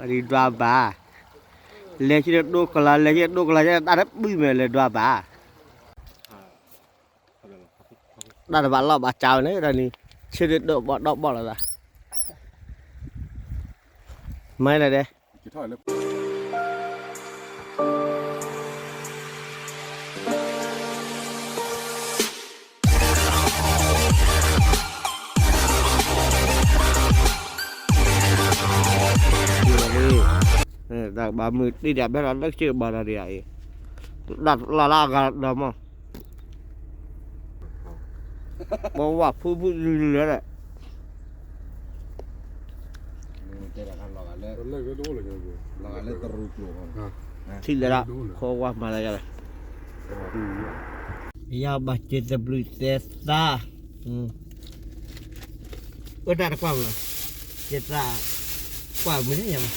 ဒီးဒွးဘၣ်, လဲၤဆံတဒိကလၤ လဲၤဆံတဒိကလၤ တၢ်တဘုၣ်မဲာ်လဲၤဒွးဘၣ်, တၢ်တဘၣ်လီၢ်ဘၣ်ကၢဝဲန့ၣ် ဒီးန့ၣ် ဆံတဒိဘီၣ်ဒီဘီၣ်လီၤသး, မၤလဲၣ်ဒဲး တၢ်ဘၣ်မုာ်တံၢ်ဒၣ်ဘဲလီၤလၢကစၢၢ်ဘၣ်ဒီးဒံးအံၤ, လၢလၢအဂၤဒီးမး, ပဝဲဖုဖုလၢလၢဒီး ထံၣ်လၢဒၣ် ခိဝါမၤလၢယၤလၢ ယဘၣ်စၢၤသဘျုးသဲသး, အၢတၢ်တကွၢ်မး, ယသး ကွၢ်မ့ၢ်ယမး,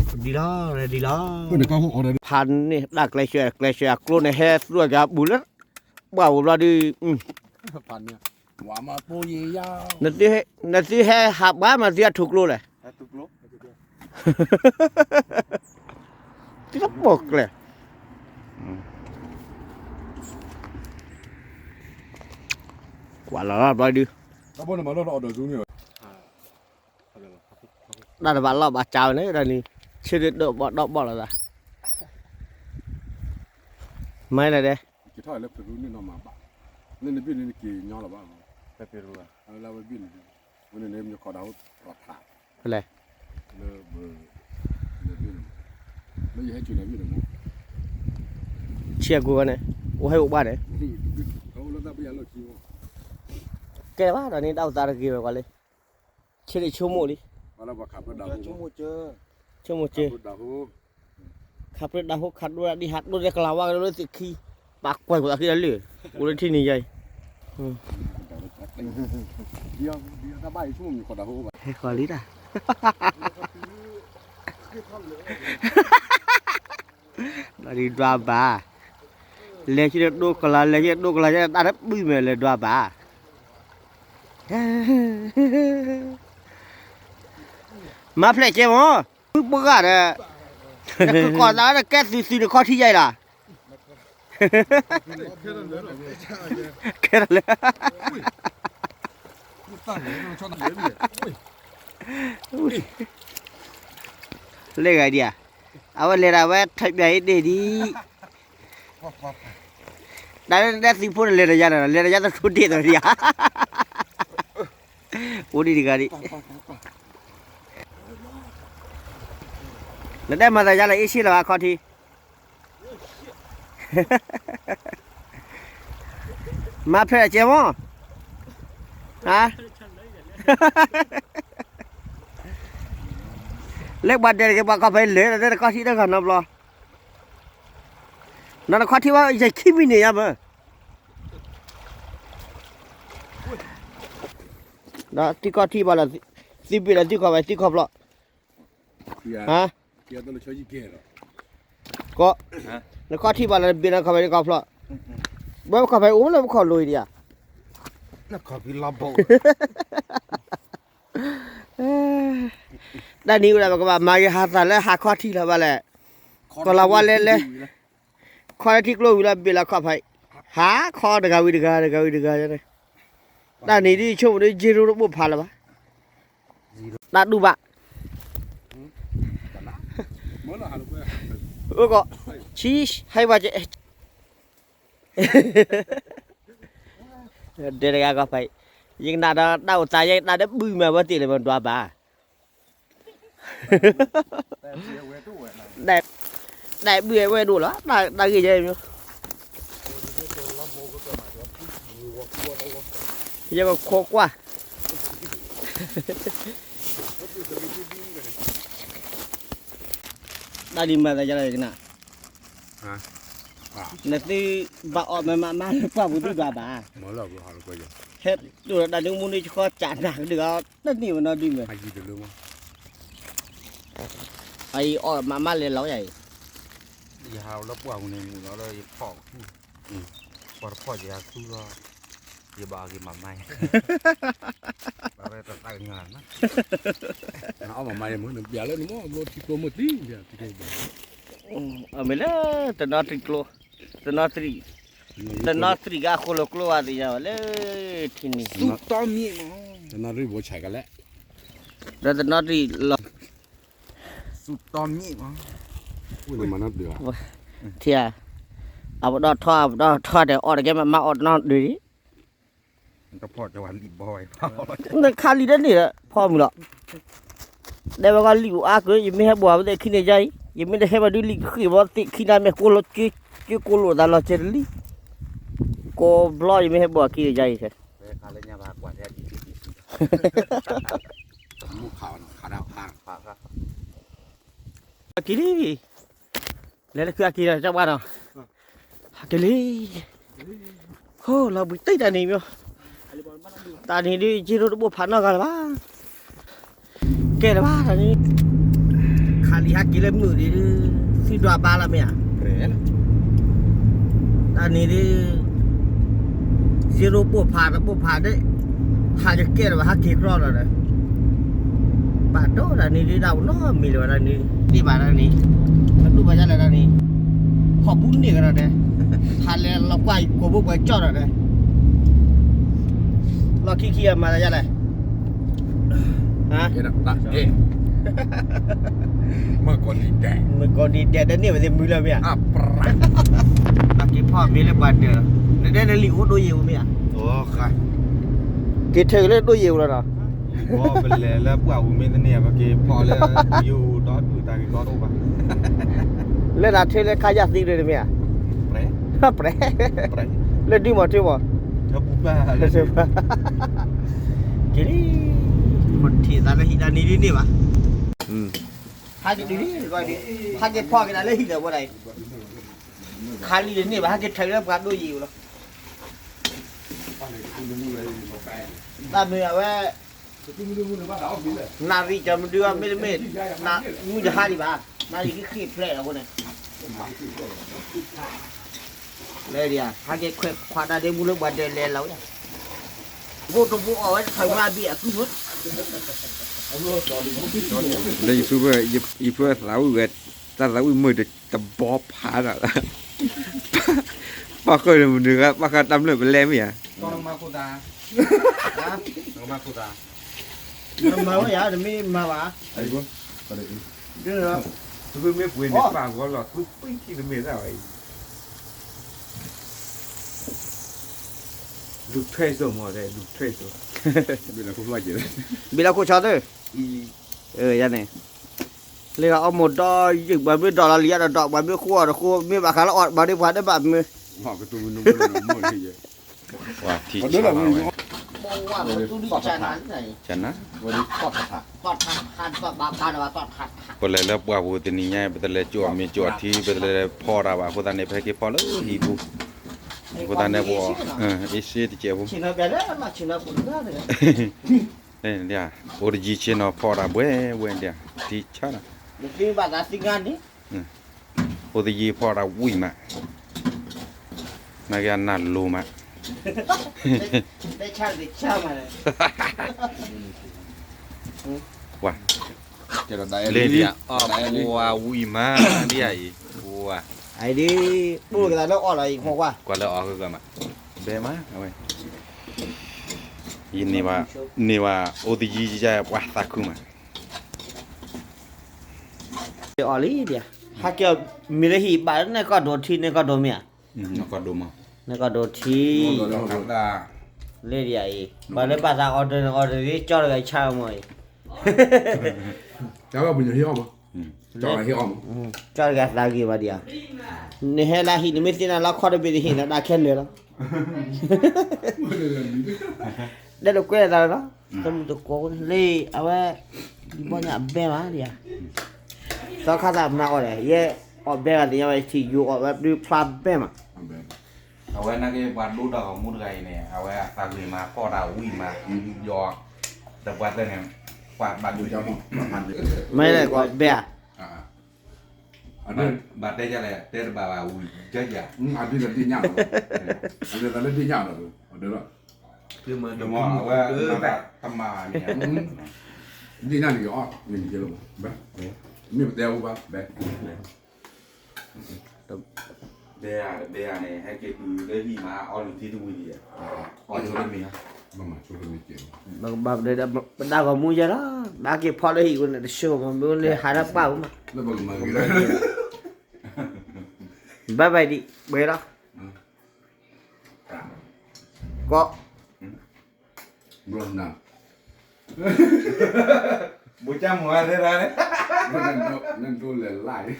ဒ်လီၤ ဒ်လီၤ, ဖးန့ၣ် တၢ်ကျဲးစၢး ကျဲးစၢးအကျိန့ၣ် ဟဲသူၣ်အက့ၤအဘူးလၢ ပှၢ်ဝံၤဘျီဒုး နသုဟဲဟးဘၣ်မး သုဟဲထူကျိလဲၣ်, သုတပိာ်ကျဲ, ကွၢ်လီၤဘျီဒုး တၢ်တဘၣ်လီၢ်ဘၣ်ကၢဝဲန့ၣ် ဒီးန့ၣ် ဆံတဒိဘီၣ်ဒီဘီၣ်လီၤသး, မၤလဲၣ်ဒဲး ဖဲလဲၣ်, ဆံအကူဝဲန့ၣ် အိၣ်ဟဲအိၣ်ဘၣ်န့ၣ်, ကဲဘၣ်ဒီးန့ၣ် တၢ်အိၣ်သးတဂ့ၤဝဲကွၢ်လံ, ဆံးန့ၣ်ဆိကမိၣ်လံ, ဆိကမိၣ်စၢၤ, ခးပြၢဒၣ်ဟိ ခးဒိဒၣ်ဒ်ဟးဒိဒၣ်ကလၤဝါကလၢသ့ၣ်ခံ, ပာ်ကွၢ်ကွၢ်သးခံလၢလၢ, အိၣ်လၢထံန့ၣ်ယါအံၤ, ဟဲဃီၤလံတၢ် ဒီးဒုးဒွးဘၣ်, လဲၤဆံတဒိကလၤ လဲၤဆံတဒိကလၤ တၢ်တဘုၣ်မဲာ်လဲၤဒွးဘၣ်, မၤဖျဲးကဲမၢ်, မုၢ်ပှၢ်ဒီး, နကကိးသးလၢကဲသုသုနခီၣ်ထံးယါအံၤလီၤ, ခဲလၢာ် လၢဂၤဒံးဧါ, အဝဲလဲၤဒၣ်ဝဲထီၣ်ပၠးအံၤဒ့ၣ်ဒံး, တၢ်လၢနတဲသံဖိန့ၣ်လဲၤဒီးယၤဒီး လဲၤဒီးယၤသထူဒ့ၣ်သီးဒံးဧါ, အိၣ်ဒံးတဂၤဒံး, နတဲမၤသးယါလၢအ့ၣ်ဆ့လီၤအခီၣ်ထံး မၤဖဲးကဲမၢ်, ဟါ, လၢပှၤဒဲးတက့ၤပှၤခီၣ်ဖဲလဲၤဒီး တခီၣ်ထံးတဂၤနီတဘျီ, နီၢ်တခီၣ်ထံးဝဲ ယဲၢ်ခံမံးနံးညါမၢ်, ဒီးသံခီၣ်ထံးဘၣ်လီၤ, သံဘ့ၣ်လီၤ သံခီၣ်ဖဲ သံခီၣ်ဖျီၣ် ဟါ, ကီး, နခီၣ်ထံးဘၣ်လၢနဘ့ၣ်နခီၣ်ဖဲန့ၣ်ခီၣ်ဖျီၣ်, ဘၣ်ခီၣ်ဖဲအိၣ်လၢပခီၣ်လိၤအံၤဒံးဧါ, တၢ်နံၤဝဲဒၣ်ပကဘၣ်မၤဂ့ၤဟးသးလၢဟးခီၣ်ထံးလီၤဘၣ်လဲၣ်, ကီၤလၤဝါလဲလဲ, ခီၣ်လၢထံကျိဝံၤလီၤဘ့ၣ်လီၤခီၣ်ဖဲ, ဟးခီတဂၤဝံၤတဂၤ တဂၤဝံၤတဂၤန့ၣ်, တၢ်နံၤဒ်ဆိကမိၣ်ဒ်ယ့ရိတဘိၣ်ဖးလၢၤဘၣ် တၢ်ဒူၣ်ဘၣ်, အကီး, ဆံး, ဟဲဝဲကဲ, ဒဲတဂၤကီၢ်ဖဲ, ယကနၣ်ဒီးတၢ်အိၣ်သးယဲ တၢ်တဘုၣ်မးဝဲသ့ၣ်လၢမဒွးဘၣ် တၢ်ဘုၣ်ဝဲဒိၣ်လီၤ, တၢ်ဂ့ၢ်ယဲမ့ၢ်, ယကခိးကွၢ်, တၢ်ဒ်မၤသးယါလီၤယကနၣ်, နသုဘၣ်အီၣ်မးမးလၢပှၢ်ပူၤသုဒွးဘၣ်, ဟဲတိၢ်ဒီးတၢ်ဒုးမူန့ၣ် ဆှီကၢ်နၢ်ကဒုးအီၤ တန့ၢ်ဝဲနီတဒုးမး, အံၤအီၣ်မးမးလဲၤလီၤယၤအံၤ, ယဟးလၢပှၢ်ပူၤန့ၣ် မုာ်လီၤလၢယဖီၣ်ခူၣ်, ပှၤတဖီၣ်ယၤခူၣ်လီၤ, ယဘၣ်အီၣ်က့ၤမၤမါ, ဘၣ်ဝဲတသးကညီၤ, အီၣ်မၤမါယမုၢ်နဘၣ်လၢနမ့ၢ်ဘျီထံကျိမုၢ်သံ, အမ့ၢ်လၢ တနီသရံၣ်ကျိ, တနီသရံၣ်, တနီသရံၣ်ကအိၣ်လၢကျိဝဲသ့ၣ်ညါဘၣ်လၢထံန့ၣ်, တနီသရံၣ်ဘိဆဲးကလဲၣ်, ဒီးတနီသရံၣ်လီၤ ထံဧါ, အပတီၢ်ထီၣ် အပတီၢ်ထီၣ်ဒီး အီၣ်တကဲမး မၤအီၣ်တနီၤဒုး, နခါလံတန့ၢ်ဒီး ဖီမုၢ်လီၤ, တဲဝဲကီၢ်လံာ်အိၣ်အါကၢ, ယမ့ၢ်ဟဲဘှီဝဲသ့ၣ်ခံန့ၣ်ယါအံၤ, ယမ့ၢ်တဟဲဘၣ်ဒုးလံာ်ဃ့ၢ်ဘီသ့ၣ်ခံန့ၣ် မ့ၢ်ကိၢ်လိာ်က့, က့ကိၢ်လိာ်သးလီၤစဲတလံ, ကိးဘျီယမ့ၢ်ဟဲဘှီခံန့ၣ်ယါအံၤ, က့ၤလံ လဲၤလၢခုအက့ၤဒီး ကၢ်ဘၣ်နီၤ, ဟးက့ၤလံ, ဟိ လီၤဘှံးတံၢ်တၢ်န့ၣ်မ့ၢ်, တၢ်န့ၣ်ဒုး ယ့ရိတဘိၣ်ဖးနီတဂၤလၢၤဘၣ်, ကဲလၢၤဘၣ်တၢ်န့ၣ်, ခါလံဟးက့ၤလၢမုာ်ဒံးဒုး, သံဒွးဘါလီၤမ့ၢ်ဧါ, တၢ်န့ၣ်ဒုး ယ့ရိဘိၣ်ဖးတဘိၣ်ဖးဒီး, ဟးကကဲလၢၤဘၣ် ဟးက့ၤကြီလီၤဒီး, ဘၣ်ဒိတၢ်န့ၣ်ဒုး တၢ်အိၣ်နီတမံၤလၢၤဘၣ်တၢ်န့ၣ်, တ့ၢ်ဘၣ်တၢ်န့ၣ်, အဒိၣ်ဘၣ်ယါလဲၣ်တၢ်န့ၣ်, ခီၣ်ဘူးန့ၢ်ကဒီးဒီး, ဟးလဲၤလီၤကွၢ်ကိာ်ဘိပှဲၤကၠီၣ်ဒီးဒီး, လီၢ်ခံခံအမၤတၢ်ယါလဲၣ် မ့ၢ်ကိးဒံးဒဲး မ့ၢ်ကိးဒံးဒဲး တန့ၢ်ဝဲသ့ၣ်မုၢ်လၢမ့ၢ်ဧါ, ပှၤက့ၤဖီၣ်မ့ၢ်လၢပှၤဒၢး, နဒဲနလံာ်အိၣ်ဒိၣ်ယံာ်ဧိၤမ့ၢ်ဧါ, က့ၤထၢက့ၤလၢဒိၣ်ယံာ်ဧိၤလီၤနီၤ, ပလဲၤလၢပှၢ်ပူၤမ့ၢ်တန့ၢ် ပက့ၤဖီၣ်လၢယိၤဒီဒူၣ်တၢ်ဂ့ၤကီတအိၣ်ဘၣ်, လၢနၤထၢလၢခါယၢ်သံဒၢးတမ့ၢ်ဧါ, ပြဲ လၢဒုမီၤထၢမီၤ, က့ၤလံ, ထံၣ်သးလၢဟံၣ်တၢ်န့ၣ်ဒ်န့ၣ်ဘၣ်, ဟးက့ၤဒ်န့ၣ်, ဟးက့ၤဖီၣ်က့ၤနၤလၢဟံၣ်ဒီးဝဲဒၣ်အံၤ, ခါလံတန့ၢ်ဘၣ် ဟဲက့ၤထၢလၢပှၤဒိၣ်ယံာ်ဧိၤလီၤ, တၢ်မ့ၢ်အဝဲ နၣ်ရံၣ်ကမဒုအမ့တမ့ၢ်, မုၢ်တဟါဒံးဘၣ်, နၣ်ရံၣ်ကဃ့ၢ်ဖျဲးအဃိန့ၣ်, လၢဒံးဧါ ဟဲက့ၤခွဲးခွါတၢ်ဒ့မူလၢပှၤဒၢးလဲၤလီၤဝဲ, ဘိတဘိအီၣ်ဝဲတထီၣ်မၤဘံၣ်အကုမၢ, လၢယဖု, ယဖုသးဝံၣ်ဝဲ, တၢ်သးဝံၣ်မုာ်တဘီဖးဒီး, ပၣ်ဃုာ်မနုၤဂၤ ပၣ်ဃုာ်တၢ်မျၢၢ်ပလဲမ့ၢ်ဧါ, မၤဝဲယၤ တမ့ၢ်မၤဘၣ်, ဖုမ့ၢ်ပှ့ၤန့ၣ် ပၣ်ဂီၤလီၤသူပံထံတမ့ၢ်ဒၣ်ဝဲအံၤ, လူၤထွဲစိမ့ၢ်ဒီး လူၤထွဲစိ, ဘ့ၣ်လီၤခိၣ်ဆီသၢ, ယၤန့ၣ်, လၢအီၣ်မိၢ်ဒီးယုၢ်ပှၤမ့ၢ်ဒီးလီၤလံၤဒီးဒီး ပှၤမ့ၢ်ဃိအီၤတဃိ မ့ၢ်ဘၣ်ဃးလၢအီၣ်ဘၣ်ဒီးပှၤတဘၣ်မုာ် ပှၤထံဆါလီၤဝဲ, န, ပလဲၤလၢပှၢ်ပူၤတနံၤညါ ပတလဲၤကၠီၣ်မ့ၤကၠီၣ်ထံ ပတလဲၤလၢပှၢ်ပူၤတနံၤညါ ပတလဲၤကၠီၣ်မ့ၤကၠီၣ်ထံ ပတလဲၤဖီတၢ်ဘၣ်အဃိသတးန့ၣ် ပဟဲက့ၤဖီလၢဟံၣ်ပူၤ, အဃိသတးန့ၣ်ပှၤ, အ့ၣ်စ့တကဲးဖိ လၢ, အိၣ်တယံၤဆ့ၣ်နီၤ ဖီတၢ်ဘှဲဘှဲဒၣ်, ထံဆါလီၤ, အိၣ်တယံၤဖီတၢ်ဝံၣ်မး, နာ်က့အနၢ်လိၤမး, ပှၤ, လၢဒ်အီၣ်ပှၤဝံၣ်မးဒ်အံၤ, ပှၤ, ကွၢ်လၢအီၣ်ကမး, ဘဲမး, အဝဲ, ယန့ၢ်ဘၣ်, န့ၢ်ဘၣ် အိၣ်တယံၤယပှၤသးခုမး အီၣ်လံဒံး, ဟဲက့ၤမ့ၢ်လၢဟံၣ်ဘၣ်လၢန့ၣ်ကီၢ်ဒိၣ်ထံန့ၣ်ကီၢ်ဒိၣ်မ့ၢ်ဧါ, န့ၣ်ကီၢ်ဒိၣ်ထံ, လၢဒ်အံၤ, ဘၣ်လၢဘၣ်သးအီၣ်တန့ၣ်အီၣ်တဂ့ၤ ကၠီတဂၤဆါမ့ၢ်အံၤ, ကၠီတဂၤသးဂ့ၤဘၣ်ဒံး, နဟဲလၢဟံၣ်နမ့ၢ်သ့ၣ်နၤလီၤခီတဘ့ၣ်တဟ့ၣ်နၤတၢ်ခဲလၢာ်လီၤ တဲလိာ်ကွဲသးလီၤ, တမုၢ်တကိးလၢအဝဲ, ယဘီညါအဘဲမးဒံးဧါ, သီခါသးမၤအီၣ်ဒီး ယဲအီၣ်ဘဲဂၤသ့ၣ်ညါဝဲထံၣ်ယိၤအီၣ်ဝဲဒုးဖျါဘဲမး, အဝဲနာ်က့ပှၤဒိတၢ်ဂီၤမူတဂၤအံၤန့ၣ် အဝဲအသးဂ့ၤမး ဖီၣ်တၢ်ဝံၣ်မး, ဒီးပှၤတၢ်န့ၣ်, ပှၤဘၣ်ဒုး, မ့ၢ်လဲၣ်ကီးဘဲဧါ အဒိ ဘၣ်တဲယလဲၣ် တဲတဘၣ်ဘၣ်ဝံၤ ယယၤ အဒိ တဒ်ညါလီၤ, အလဲၤသးလၢဒ်ညါလီၤ, အဒိ အဝဲ တမၤန့ၣ် ဒ်ညါန့ၣ် ယအီၣ်န့ၣ် ယလီၤ, မ့ၢ်ပတဲအိၣ်ဘၣ် ဘဲ ဘဲ ဘဲန့ၣ် ဟဲက့ၤတုၤလၢဟံၣ်မး အီၣ်လုၢ်ထံတဝံၤဒံး, အီၣ်ဆိတမံၤ, ဘၣ်မၤဆိတမံၤက့ၤ, ပဒၣ်ဂီၤမူယဲလီၤ, ဘၣ်က့ၤဖီၣ်လၢဟံၣ်ဝဲန့ၣ် တဆိကမိၣ်မ့ၢ်လၢဟးတၢ်ပာ်ဝဲမး, လၢပကမၤဂ့ၤလီၤ, ဘၣ်ဘၣ်ဒံး ဝဲလီၤ, ကီး, ဘျီနၤ, ဘိကၢ်မူၤအါသ့ၣ်ရၣ်န့ၣ်, နဒိလဲၤလၢ်